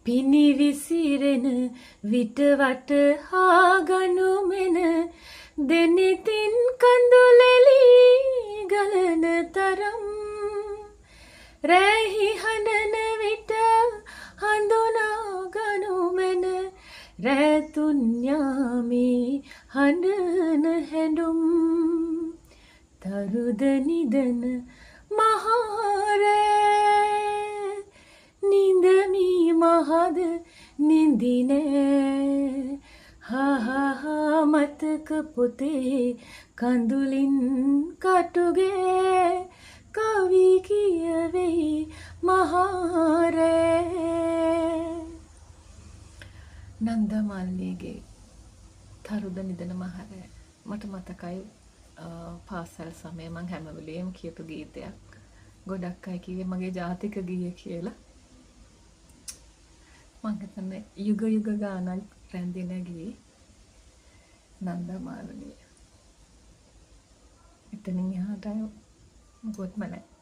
පිණි විසිරෙන විට වටහා ගනු මැන, දෙනෙතින් කඳුලෙලි ගලන තරම්. රැහි හඬන විට හඳුනා ගනු මැන, රැතුන් යාමේ හඬන හැඬුම්. තරුද නිදන මහරෑ, නිඳමි මහද නින්දි නෑ. හා හා මතක පොතේ කඳුලින් කටුගේ කවි කියවෙයි මහරෑ. නන්දා මාලිනීගේ තරුද නිදන මහරෑ. මට මතකයි පාසල් සමයේ මං හැම වෙලේම කියපු ගීතයක්. ගොඩක් අය කිව්වේ මගේ ජාතික ගීය කියලා. මං හිතන්නේ යුග යුග ගානක් රැඳෙන ගී නන්දා මාලිනිය. එතනින් එහාට මොකොත්ම නැහැ.